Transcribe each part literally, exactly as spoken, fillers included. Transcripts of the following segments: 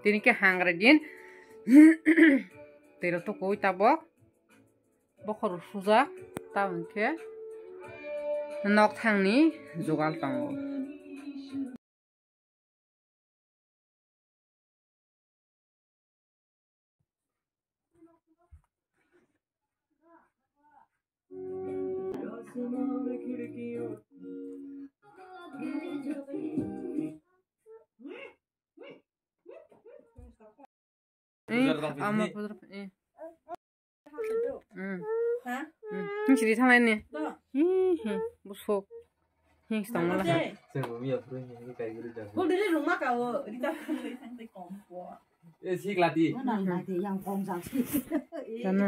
Tini khe hangra din. Tei rw tukui tabok. Bokhorok sujak, tamo hwnkhe nok thangni jugal tongo. Eh, ama pudra, eh. Hmm. Hmm. Sini thanglai ni. Hi, hi, busuk. Hi, tong mala. Sana.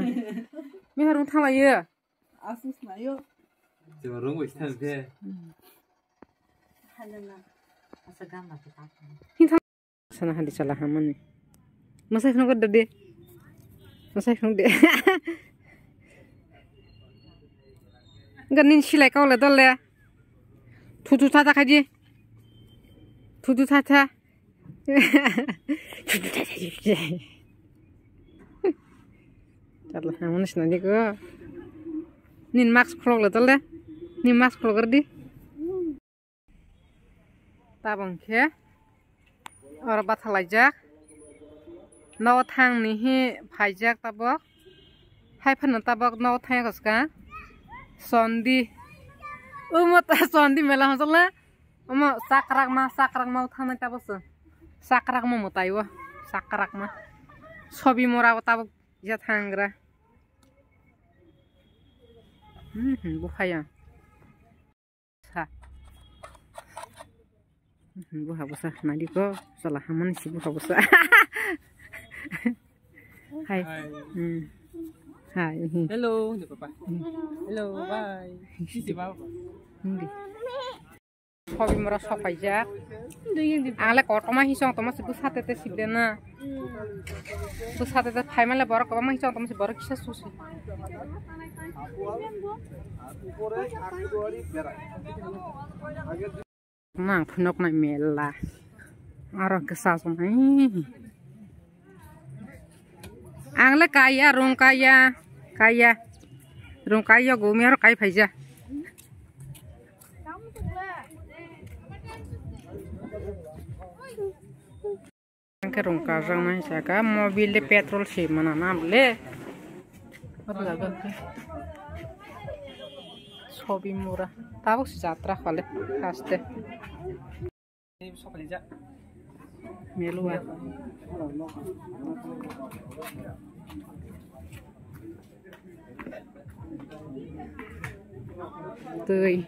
Mi harung thanglai ye. Asus na yo. Sana hadi chala hamani. Masai phunuk da de. Masai phunuk de. Ganin silai kau le dole. Thutu tha tha khaji. Thutu tha tha. Thutu tha tha. Chala hamani sina de ko. Nin mask khlok le dole. Nin mask khlok di. Tabok khe oro bathalaijak. Nogo thangni hi phaijak tabok. Hai phano tabok nogo thangya koska. Sondi. Omo ta sondi mela hosol na. Omo chakrakma, chakrakma o thangnai tabok se. Chakrakma mwtai o. Chakrakma. Sobi mora o tabok ya thangra. Hmm, hmm, bukhaya. Sa. Buha busa, nadi ko, salah haman si buha busa. Hai. Hai. Hmm. Hai. Hmm. Hello, ni papa. Hmm. Hello, bye. Sisi baba. Hindi. Sobi mora sopaijak. Ang le kotorma hisong tongma si bwsa tete sibde na. Bwsa tete phaima le borok kwbangma hisong tongma si borok kisa susi. Mang phunuk nai mela. Aro kisa sonai. Ang le kaya, rung kaya, kaya. Rung kaya, gumi aro kai phaija. Ang khe rung kajak nai saka, mobil de petrol se mana na le. Sobi mura. Tabuk se jatra khale, haste. Melua. Twi.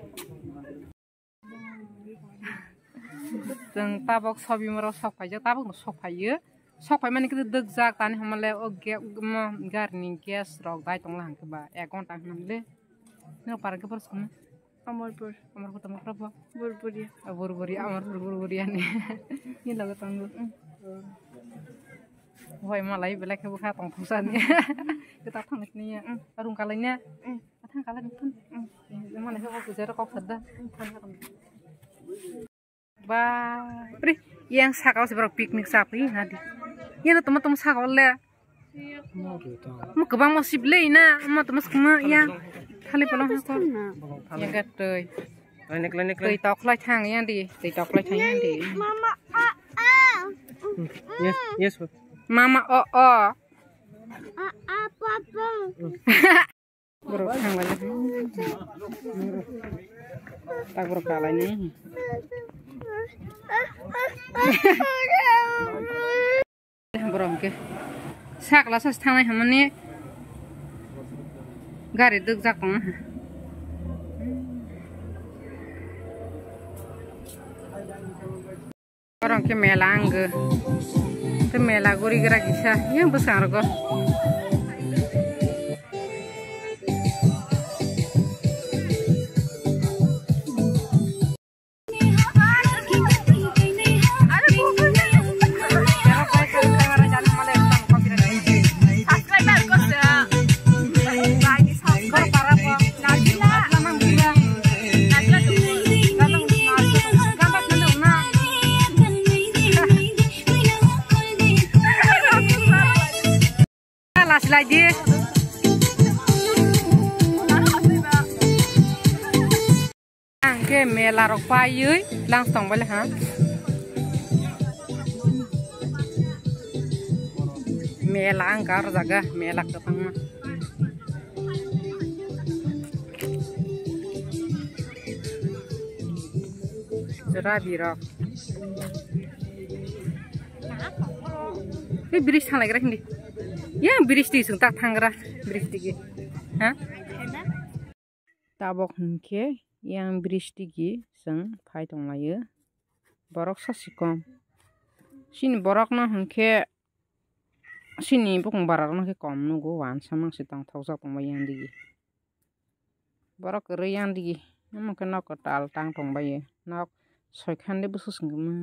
Chwng tabok sobi mora sok phaijak, tabok no sok phaiyo. Sok phaimani khe dwkjak tani hwnmale o ge-, mo gari ni gas rok dai tongla hwnkhe ba ek ghonta hwnmale. Nang para khe borok songno. Amarpur. Amarpur tamo khorokbo? Burburia. Ah, Burburia, Amarpur Burburia ni. Ni logo tongo. Mm. Hoi malai belai khe bwkha tong thungsani. Kita thangni ya. Mm. Arung kalai nya. Mm. Thang kalai ni thun. Mm. Mana khe bwkha jero kok sada. Mm, thang kalai. Ba, pri, yang saka o se borok picnic cha phi nadi. Yang tamo tamo saka o le. Mo kwbangma sip le ina, mo tamo swkma ya. Thali bolong ha ko. Yang gatoi. Twi tok lai thang yang di, twi tok lai thang yang di. Mama, a, a. Yes, yes. Mama, o, o. A, a, papa. Borok thang lai. Tak borok kalai ni. Borok hwnkhe sakla sas thangnai hwnmani gari dwkjak tongma. Borok hwnkhe mela ang tei mela guri gra kisa yang bwskango. Aslai di. Ang khe mela rok paiwi lang tong bale ha. Mela ang kar jaga mela kwbangma. Jora birok. Ei bridge thang lai gra hindi. Ya bridge di sung tak thang gra bridge digi. Ha? Tabok hinkhe yang bridge digi chwng phai tonglaio. Borok sasi kom. Chini borokno hinkhe chini bukung bararokno khe kom nugo, wansa mangsi tongthokjak tongbai yang digi. Borok kwrwi yang digi. Omo khe nok kwtal tang tongbaio. Nok soikhan de bwswk swngjama.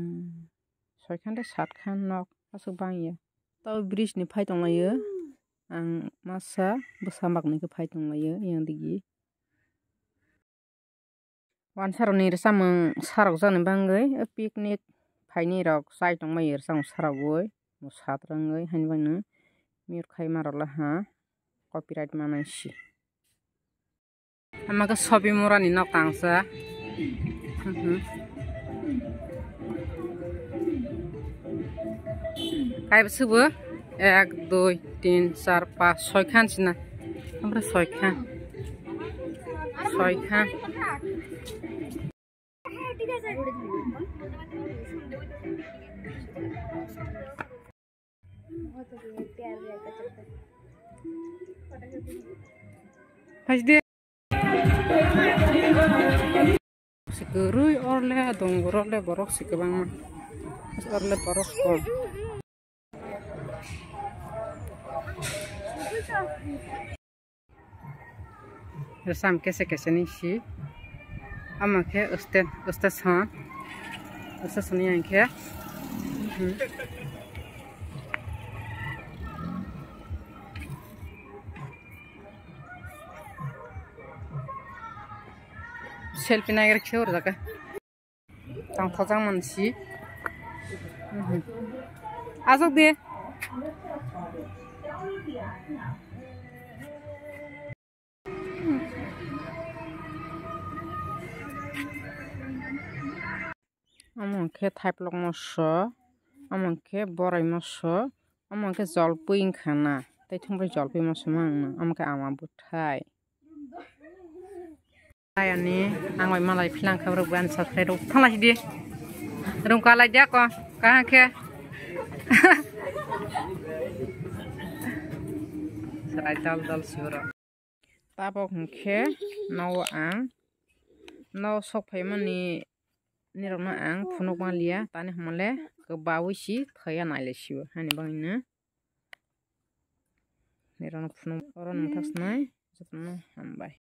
Soikhan de satkhan nok aswk bangya. Tei bridge ni phai tonglaio. Ang masa bwsa maknwi khe phai tonglaio yang digi. Wansarokni rwchapmung sarokjakni bagwi picnic phainai rok chai tongmani rwchapmung sarogwi mwsat rwngwi haini bagwi mute khaima rok le ha copyright manai si. Ama khe Sobi Murani nok tangsa. Kaibo subo ek, dui, tin, char, pas, soi khan sina. Amra soi khan. Soi khan. Phai de. Si kwrwi orle dongor orle borok si kwbangma. Orle borok kom. Rwchapmung kese kese ni si. Omo khe station, station. Station ni ang khe. Hmm. Selfie naigra khe oro jaga. Tang thajak mansi. Mhm. Ajak de. Omo khe thaiplok moso, omo khe borai moso, omo khe jolpui wngkha na, tei thungbai jolpui moso ma wngna, omo khe ama bwthai. Ayani ang bai malai philang kha borok ban subscribe rok thanglai di. Rung kalai dia ko kaha khe. Serai dal dal si borok. Tabok hwnkhe nogo ang no sok phaimani nirokno ang phunuk manliya tani hwnmale kwbaui si thaya nailai sio hani bagwino nirokno phunuk oro nungthak swnai jotono hambai.